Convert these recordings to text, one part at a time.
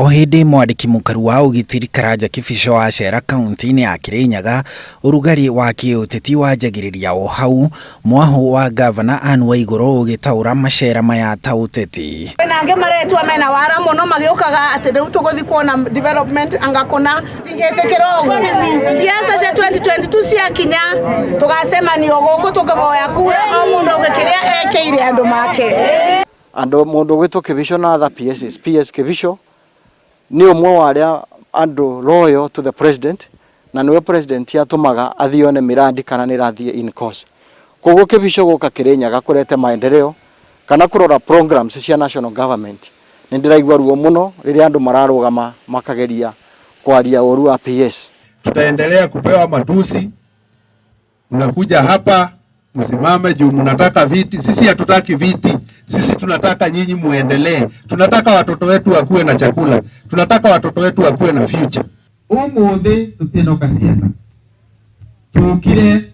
O hĩndĩ mwandĩki mũkaru wa ũgitĩri Karanja Kibicho acera kaunti-inĩ ya Kirinyaga, ũrugarĩ wa kĩũteti wanjagĩrĩria o hau, mwahũ wa ngavana Anne Waigũrũ ũgĩtaũra macera maya ta ũteti. Kwĩna angĩ maretua mena wara mũno magĩũkaga atĩ rĩu tũgũthiĩ kuona development anga kũna tingĩtĩkĩra ũguo. Siasa cia 2022 ciakinya tũgacemanio gũkũ tũkĩhoya kura o mũndũ auge kĩrĩa ekĩire andũ make. Andũ mũndũ ũgwĩtwo Kibicho na other PSs, PS Kibicho nĩ ũmwe wa arĩa andũ loyal to the president na nĩwe president atũmaga athiĩ one miradi kana nĩ ĩrathiĩ in course. Koguo Kibicho gũka Kirinyaga kũrete maendeleo kana kũrora programs cia national government nĩ ndĩraigua ruo mũno rĩrĩa andũ mararũgama makageria kwaria ũru wa PS. Tutaendelea kupewa matusi, mnakuja hapa msimame juu mnataka viti. Sisi hatutaki viti, sisi tunataka nyinyi muendelee. Tunataka watoto wetu wakuwe na chakula, tunataka watoto wetu wakuwe na future. Umuthi tutinoka siasa, tukire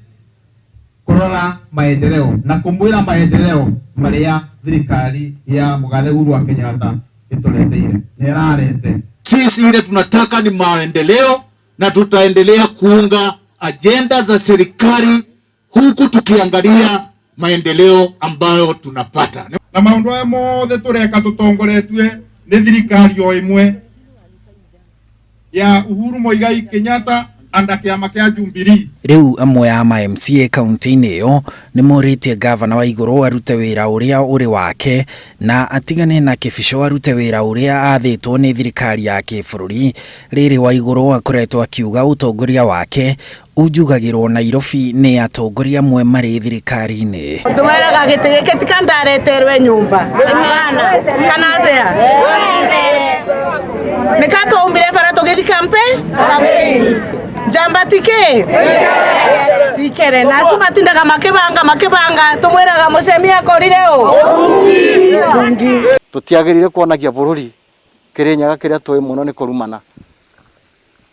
kurora maendeleo na kumwira maendeleo maria thirikari ya mugathe Uhuru wa Kenyatta itureteire na irarete. Sisi ile tunataka ni maendeleo na tutaendelea kuunga ajenda za serikali huku tukiangalia maendeleo ambayo tunapata. Na maundu aya mothe tureka tutongoretue ni thirikari o imwe ya Uhuru Muigai Kenyatta anda kiama kia Jubilee. Rĩu amwe a ma MCA kaunti-inĩ ĩyo nĩ morĩtie ngavana Waigũrũ arute wĩra ũrĩa ũrĩ wake na atigane na Kibicho arute wĩra ũrĩa athĩtwo nĩ thirikari ya kĩbũrũri. Rĩrĩ Waigũrũ akoretwo akiuga ũtongoria wake unjugagĩrwo Nairobi nĩ atongoria amwe marĩ thirikari-inĩ. Tũmeraga gĩtĩ gĩkĩ ti kandareterwe nyũmba kana atĩa nĩ ka twaumire bara tũgĩthi campaign njamba tikĩ tikere na acio matindaga makĩbanga makĩbanga tũmwĩraga mũcemi akorire ũ. Tũtiagĩrĩire kuonagia bũrũri Kirinyaga kĩrĩa tũĩ mũno nĩ kũrumana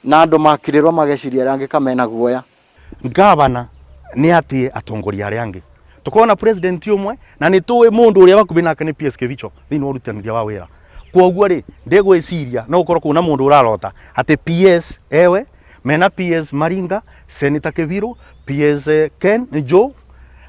na andũ makirĩrwo mageciria arĩa angĩ kamena guoya. Ngavana nĩ atie atongoria arĩa angĩ tukorwo na president ũmwe na nĩ tũĩ mũndũ ũrĩa wakuhĩ nake nĩ PS Kibicho thĩinĩ wa ũrutanĩria wa wĩra. Koguo rĩ ndĩgwĩciria no gũkorwo kwĩna mũndũ ũrarota atĩ PS ewe mena PS Maringa, Senator Kibiru, PS Ken Joe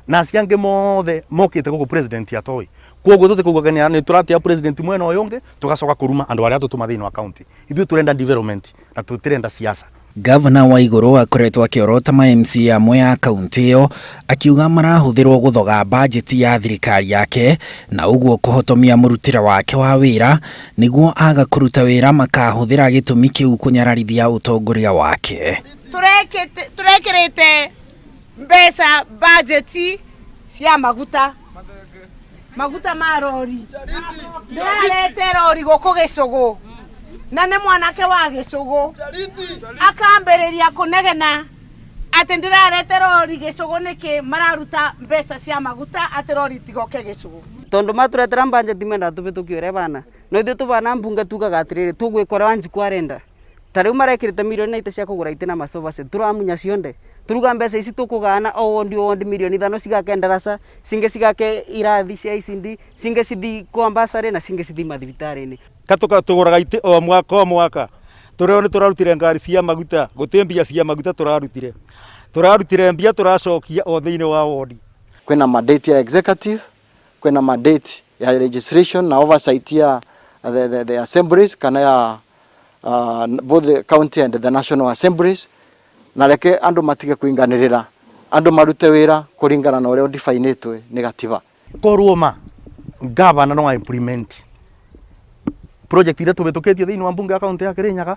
na acio angĩ mothe mokĩte gũkũ president atoĩ. Koguo tũtikauga nĩ tũratia president mwena ũyũ ũngĩ tũgacoka kũruma andũ arĩa tũtũma thĩinĩ wa county. Ithuĩ tũrenda development na tũtirenda siasa. Ngavana Waigũrũ akoretwo akĩorota ma MCA amwe a kaunti ĩyo akiuga marahũthĩrwo gũthoga bajeti ya thirikari yake na ũguo kũhotomia mũrutĩre wake wa wĩra nĩguo aga kũruta wĩra makahũthĩra gĩtũmi kĩu kũnyararithia ũtongoria wake. Turekĩrĩte mbeca bajeti cia maguta maguta ma rori ndĩrarete rori gũkũ gĩcũgũ na nĩ mwanake wa gĩcũgũ akambĩrĩria kũnegena atĩ ndĩrarete rori gĩcũgũ nĩkĩ mararuta mbeca cia maguta atĩ rori itigoke gĩcũgũ. Tondu maturetera budget menda tubitukie uria bana no ithuĩ tubana mbunge tugaga atiriri tugwikora Wanjiku arenda ta riu marekirite milioni 90 cia kugura itĩ na masofa set turamunya cionde turuga mbeca ici tukugana o wondi o wondi milioni 5 cigake ndarasa cingi cigake irathi cia ICD cingi cithi kwa bursary na cingi cithi mathibitari-inĩ. Katuka tuguraga itĩ o mwaka o mwaka tureo nĩ turarutire ngari cia maguta guti mbia cia maguta turarutire turarutire mbia turacokia o thĩinĩ wa wodi. Kwĩna mandate ya executive, kwĩna mandate ya legislation na oversight ya the assemblies kana ya both the county and the national assemblies, na reke andũ matige kũinganĩrĩra, andũ marute wĩra kũringana na ũrĩa ũdefinĩtwe nĩ gatiba. Korwo ma gavana no implement project iria tũhĩtũkĩtie thĩinĩ wa mbunge ya kaunti ya Kirinyaga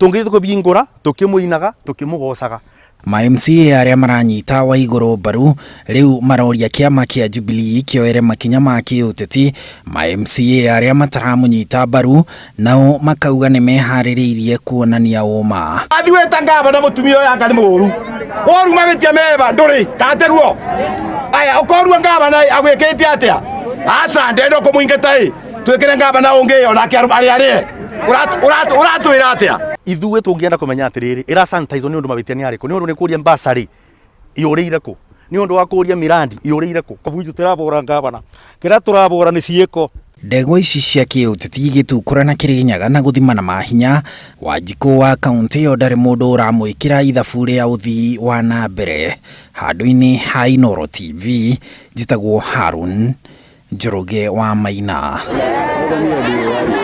tũngĩthiĩ tũkĩhingũra tũkĩmũinaga tũkĩmũgocaga. Ma MCA arĩa maranyita Waigũrũ mbaru rĩu maroria kĩama kĩa Jubilee kĩoere makinya ma kĩũteti. Ma MCA arĩa mataramũnyita mbaru nao makauga nĩ meharĩrĩirie kuonania ũma. Athi wĩta ngavana mũtumia ũyũ anga nĩ mũũru woru magĩtia meba ndũrĩ kateguo aya ũkorua ngavana agwĩkĩte atĩa aca ndenda kũmũingata ĩ twĩkĩre ngavana ũngĩ onake arĩa arĩe ũratwĩra atĩa. Ithuĩ tũngĩenda kũmenya atĩrĩrĩ ĩra sanitize nĩ ũndũ mawĩtia nĩ arĩkũ nĩ ũndũ nĩ kũria bursary yũrĩire kũ nĩ ũndũ wa kũria mirandi yũrĩire kũ. Kabuju tũrabũra ngavana kĩrĩa tũrabũra nĩ ciĩko. Ndegwa ici cia kĩũteti igĩtukũra na Kĩrĩnyaga na gũthimana mahinya. Wanjikũ wa kaunti ĩyo ndarĩ mũndũ ũramwĩkĩra ithabu rĩa ũthii wa na mbere. Handũ-inĩ ha Inooro TV, njĩtagwo Harun Njoroge wa Maina.